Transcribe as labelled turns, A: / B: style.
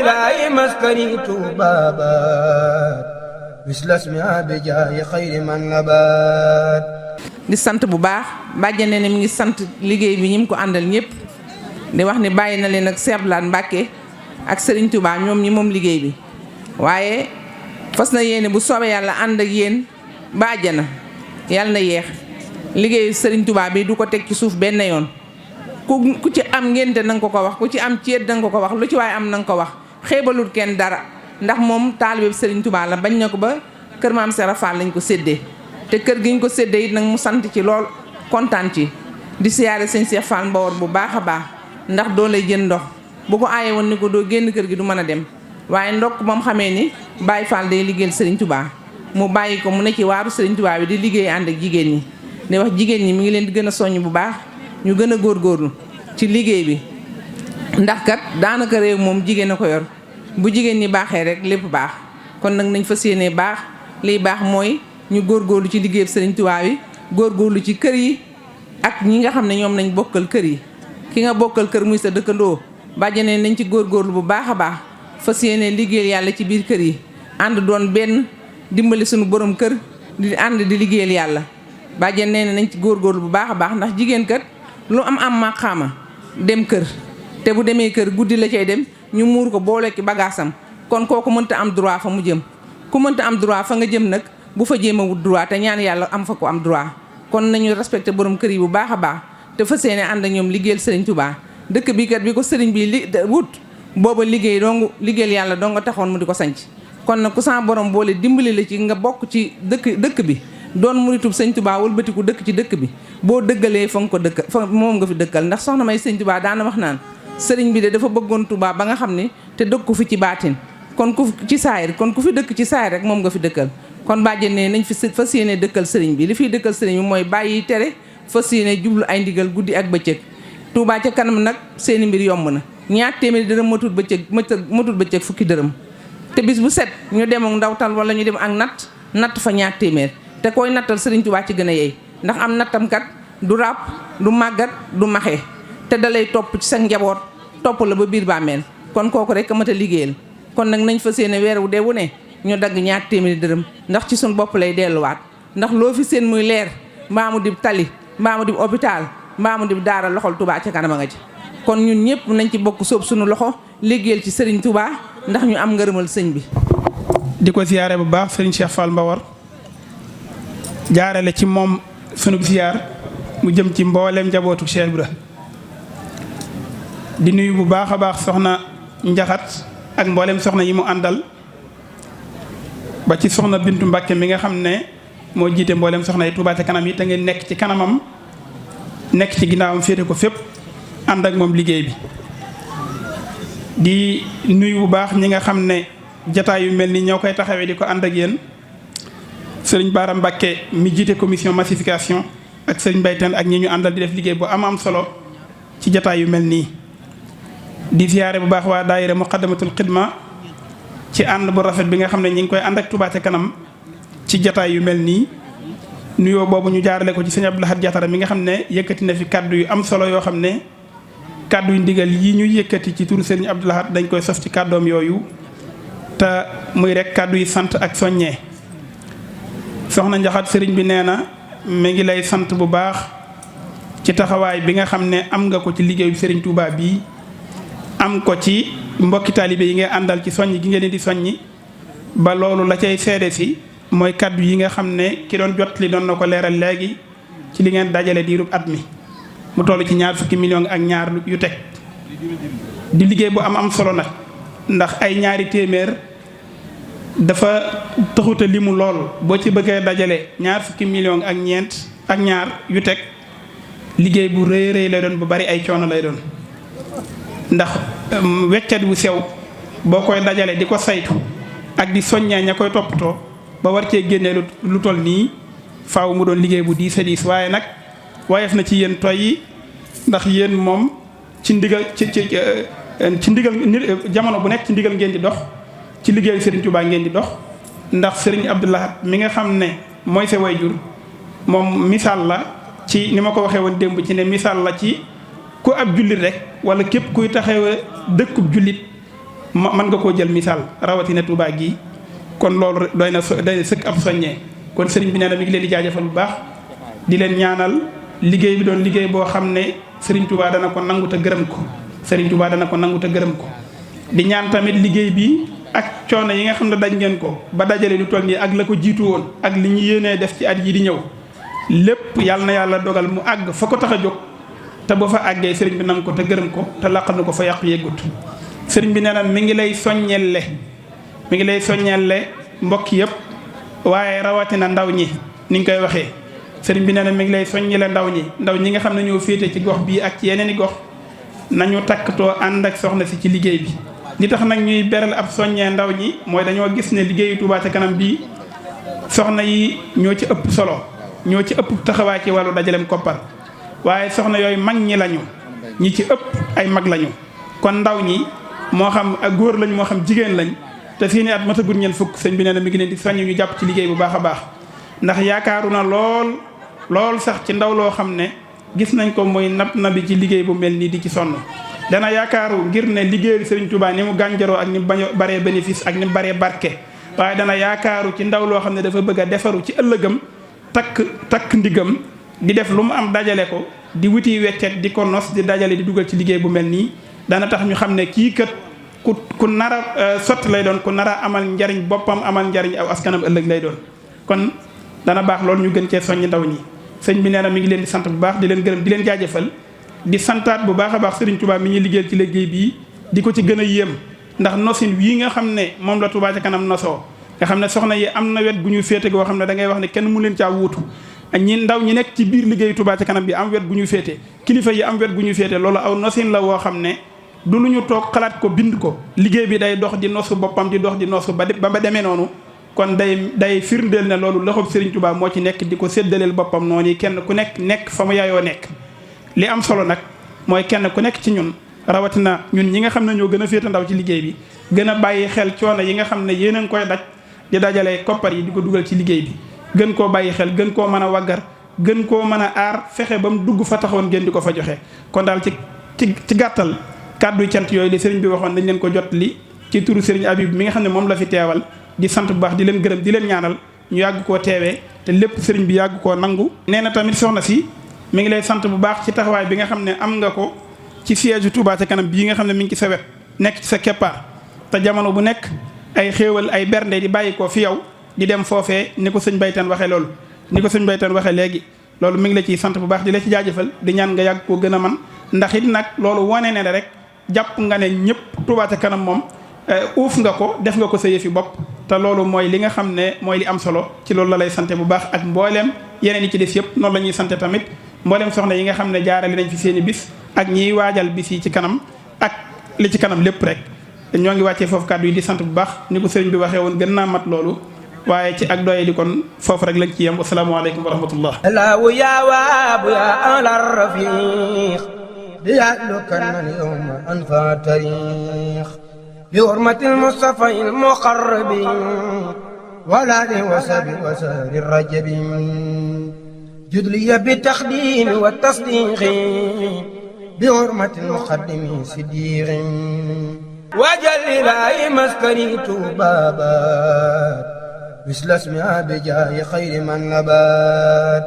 A: وجعل مسكني بابات مثل اسمها بجاه خير من نبات.
B: di sant bu baax bàjjane ne mi ngi sant liggéey bi ñi mu ko àndal ñëpp di wax ni bàyyi na leen ak Cheikh Abdoulaye Mbacke ak Serigne Touba ñoom ñi moom liggéey bi waaye fas na yéene bu soobee yàlla ànd ak yéen ba àjjana yàlla na yeex liggéeyu Serigne Touba bi du ko teg ci suuf benn yoon ku ci am ngénte na nga ko ko wax ku ci am ceet na nga ko ko wax lu ci waaye am na nga ko wax xeebalul kenn dara ndax moom taalibe Serigne Touba la bañ na ko ba kër maam Serap Fall lañ ko séddee te kër gi ñu ko séddee it nag mu sant ci lool kontaan ci di siyaare sëñ Cheikh Fall Mbawar bu baax a baax ndax doo lay jën ndox bu ko aaye woon ni ko doo génn kër gi du mën a dem waaye ndokk moom xamee ni Baye Fall day liggéeyal Serigne Touba mu bàyyi ko mu ne ci waaru Serigne Touba bi di liggéey ànd ak jigéen ñi di wax jigéen ñi mi ngi leen di gën a soññ bu baax ñu gën a góorgóorlu ci liggéey bi ndax kat daanaka réew moom jigéen a ko yor bu jigéen ñi baaxee rek lépp baax kon nag nañ fas yéenee baax liy baax mooy ñu góorgóorlu ci liggéeyub Serigne Touba bi góorgóorlu ci kër yi ak ñi nga xam ne ñoom nañ bokkal kër yi ki nga bokkal kër muy sa dëkkandoo bàjjanee nañ ci góorgóorlu bu baax a baax fas yéenee liggéeyal yàlla ci biir kër yi ànd doon benn dimbali suñu borom kër di ànd di liggéeyal yàlla bàjjanee nañ ci góorgóorlu bu baax a baax ndax jigéen kat lu am maqaama dem kër te bu demee kër guddi la cay dem ñu muur ko boole ki bagaasam kon kooku mënta am droit fa mu jëm ku mënta am droit fa nga jëm nag bu fa jéem a wut droit te ñaan yàlla am fa ko am droit kon nañu respecté borom kër yi bu baax a baax te fas yéene ànd ak ñoom liggéeyal Serigne Touba dëkk bi kat bi ko Serigne bi wut booba liggéey liggéeyal yàlla dong nga taxoon mu di ko sanc kon nag ku sa borom boole dimbali la ci nga bokk ci dëkk bi doon muritub Serigne Touba wëlbatiku dëkk ci dëkk bi boo dëggalee fa nga ko dëkkal fa moom nga fi dëkkal ndax soxna may Serigne Touba daana wax naan Serigne bi de dafa bëggoon Touba ba nga xam ne te dëkku fi ci baatin kon ku ci saayir kon ku fi dëkk ci saayir rek moom nga fi dëkkal kon bàjjenee nañ fi fas yéene dëkkal sëriñ bi li fiy dëkkal sëriñ bi mooy bàyyi tere fas yéene jublu ay ndigal guddi ak bëccëg Touba ca kanam nag seeni mbir yomb na ñaar téeméeri dërëm matul bëccëg fukki dërëm te bis bu set ñu dem ak ndawtal wala ñu dem ak natt fa ñaar téeméer te koy nattal sëriñ Touba ci gën a yey ndax am nattam kat du ràpp du màggat du maxe te dalay topp ci sa njaboot topp la ba biir bàmmeel kon kooku rek a mat a liggéeyal kon nag nañ fas yéene weer wu dee wu ne ñu dagg ñaar téeméeri dërëm ndax ci suñ bopp lay delluwaat ndax loo fi seen muy leer mbaa mu dib tali mbaa mu dib hôpital mbaa mu dib daara loxol Touba ca kanam a nga ci kon ñun ñëpp nañ ci bokk sóob suñu loxo liggéeyal ci Serigne Touba ndax ñu am ngërëmal sëñ bi.
C: di ko ziyaare bu baax Serigne Cheikh Fall Mbawar jaarale ci moom sunu ziyaar mu jëm ci mbooleem njabootu Cheikh Ibra di nuyu bu baax a baax soxna Njaxat ak mbooleem soxna yi mu àndal ba ci soxna Bintu Mbàkke mi nga xam ne moo jiite mbooleem soxna yi Touba ca kanam yi te ngeen nekk ci kanamam nekk ci ginnaawam féete ko fépp ànd ak moom liggéey bi di nuyu bu baax ñi nga xam ne jataay yu mel ni ñoo koy taxawee di ko ànd ak yéen sëriñ Baara Mbàkke mi jiite commission massification ak sëriñ Bayteen ak ñi ñu àndal di def liggéey bu am solo ci jataay yu mel nii di ziyaare bu baax waa daayira muqaddamatul xidma ci ànd bu rafet bi nga xam ne ñi ngi koy ànd ak Touba ca kanam ci jataay yu mel nii nuyoo boobu ñu jaarale ko ci sëñ Abdou Lahad Diatara mi nga xam ne yëkkati na fi kaddu yu am solo yoo xam ne kaddu yu ndigal yi ñu yëkkati ci turu sëriñ Abdou Lahad dañ koy sof ci kàddoom yooyu te muy rek kaddu yi sant ak soññee soxna Njaxat sëriñ bi nee na mi ngi lay sant bu baax ci taxawaay bi nga xam ne am nga ko ci liggéeyu sëriñ Touba bii am ko ci mbokki taalibe yi ngay àndal ci soññ gi ngeen di soññi ba loolu la cay seede si mooy kaddu yi nga xam ne ki doon jot li doon na ko leeral léegi ci li ngeen dajale diirub at mi mu toll ci 20 millions ak ñaar yu teg di liggéey bu am solo nag ndax ay ñaari téeméer dafa taxuta limu lool boo ci bëggee dajale 20 millions ak ñeent ak ñaar yu teg liggéey bu rëy lay doon bu bari ay coono lay doon ndax weccat wu sew boo koy dajale di ko saytu ak di soññee ña koy toppatoo ba war cee génnee lu toll nii faaw mu doon liggéey bu diis a diis waaye nag woyof na ci yéen toy yi ndax yéen moom ci ndigal ci ndigal jamono bu nekk ci ndigal ngeen di dox ci liggéeyu Serigne Touba ngeen di dox ndax Serigne Abdou Lahad mi nga xam ne mooy sa wayjur moom misaal la ci ni ma ko waxee woon démb ci ne misaal la ci ku ab jullit rek wala képp kuy taxawee dëkkub jullit mën nga koo jël misaal rawatina Touba gii kon loolu doy na sëkk ab soññee kon sëriñ bi nee na mi ngi leen di jaajëfal bu baax di leen ñaanal liggéey bi doon liggéey boo xam ne sëriñ Touba dana ko nangu te gërëm ko sëriñ Touba dana ko nangu te gërëm ko di ñaan tamit liggéey bi ak coono yi nga xam ne daj ngeen ko ba dajale lu toll nii ak la ko jiitu woon ak li ñu yéenee def ci at yi di ñëw lépp yàlla na yàlla dogal mu àgg fa ko tax a jóg te boo fa àggee sëriñ bi nangu ko te gërëm ko te laqal na ko fa yàqu yeggut sëriñ bi nee na mi ngi lay soññelle mbokk yëpp waaye rawatina ndaw ñi ni ñu koy waxee sëriñ bi nee na mi ngi lay soññile ndaw ñi nga xam ne ñoo féete ci gox bii ak ci yeneen i gox nañu takkatoo ànd ak soxna si ci liggéey bi li tax nag ñuy beral ab soññee ndaw ñi mooy dañoo gis ne liggéeyu Touba ca kanam bii soxna yi ñoo ci ëpp solo ñoo ci ëpp taxawaay ci wàllu dajalem koppar waaye soxna yooyu mag ñi lañu ñi ci ëpp ay mag lañu kon ndaw ñi moo xam ak góor lañ moo xam jigéen lañ te fii ni at matagul ñeen fukk sëñ bi nee na mi ngi leen di soññ ñu jàpp ci liggéey bu baax a baax ndax yaakaaru na lool sax ci ndaw loo xam ne gis nañ ko muy na bi ci liggéey bu mel nii di ci sonn dana yaakaaru ngir ne liggéeyu Sëriñ Touba ni mu gànjaroo ak ni mu baree bénéfice ak ni mu baree barke waaye dana yaakaaru ci ndaw loo xam ne dafa bëgg a defaru ci ëllëgam takk ndigam di def lu mu am dajale ko di wuti weccet di ko nos di dajale di dugal ci liggéey bu mel nii dana tax ñu xam ne kii kat ku nar a sotti lay doon ku nar a amal njariñ boppam amal njariñ aw askanam ëllëg lay doon kon dana baax loolu ñu gën cee soññi ndaw ñi sëñ bi nee na mi ngi leen di sant bu baax di leen gërëm di leen jaajëfal di santaat bu baax a baax Serigne Touba mi ñuy liggéeyal ci liggéey bii di ko ci gën a yéem ndax nosin wii nga xam ne moom la Touba ca kanam nosoo nga xam ne soxna yi am na wet gu ñu féete goo xam ne da ngay wax ne kenn mu leen caa wuutu ñi ndaw ñi nekk ci biir liggéeyu Touba ca kanam bi am wet gu ñu féete kilifa yi am wet gu ñu féete loolu aw nosin la woo xam ne du lu ñu toog xalaat ko bind ko liggéey bi day dox di nosu boppam di dox di nosu ba demee noonu kon day firndeel ne loolu loxob Serigne Touba moo ci nekk di ko séddaleel boppam noonu yi kenn ku nekk fa mu yaayoo nekk li am solo nag mooy kenn ku nekk ci ñun rawatina ñun ñi nga xam ne ñoo gën a féete ndaw ci liggéey bi gën a bàyyi xel coono yi nga xam ne yéen a ngi koy daj di dajale koppar yi di ko dugal ci liggéey bi gën koo bàyyi xel gën koo mën a waggar gën koo mën a aar fexe ba mu dugg fa taxoon ngeen di ko fa joxe kon daal ci gàttal kàddu cant yooyu li sëriñ bi waxoon dañ leen ko jot li ci turu sëriñ Habib mi nga xam ne moom la fi teewal di sant bu baax di leen gërëm di leen ñaanal ñu yàgg koo teewee te lépp sëriñ bi yàgg koo nangu. nee na tamit soxna si mi ngi lay sant bu baax ci taxawaay bi nga xam ne am nga ko ci siège Touba ca kanam bii nga xam ne mi ngi ci sa wet nekk ci sa keppaar te jamono bu nekk ay xéewal ay bernde di bàyyi ko fi yow di dem foofee ni ko sëñ Baytan waxee loolu ni ko sëñ Baytan waxee léegi loolu mi ngi la ciy sant bu baax di la ci jaajëfal di ñaan nga yàgg koo gën a man ndax it nag loolu wane ne rek jàpp nga ne ñëpp Touba ca kanam moom uuf nga ko def nga ko sa yëfi bopp te loolu mooy li nga xam ne mooy li am solo ci loolu la lay sante bu baax ak mbooleem yeneen yi ci des yëpp noonu la ñuy sante tamit mbooleem soxna yi nga xam ne jaarale nañ fi seen i bis ak ñiy waajal bis yi ci kanam ak li ci kanam lépp rek ñoo ngi wàccee foofu kàddu yi di sant bu baax ni ko sëriñ bi waxee woon gën naa mat loolu waaye ci ak doye di kon foofu rek lañ ci yem asalaamaaleykum wa rahmatullah
A: allahu ya waabu ya ala rafiq ليعلكن اليوم أنفع تاريخ بحرمة المصطفى المقرب والآل وسائر الرجب جد لي بالتقديم والتصديق بحرمة المقدم صديق وجل إلهي مسكني بابات مثل اسمها بجاه خير من نبات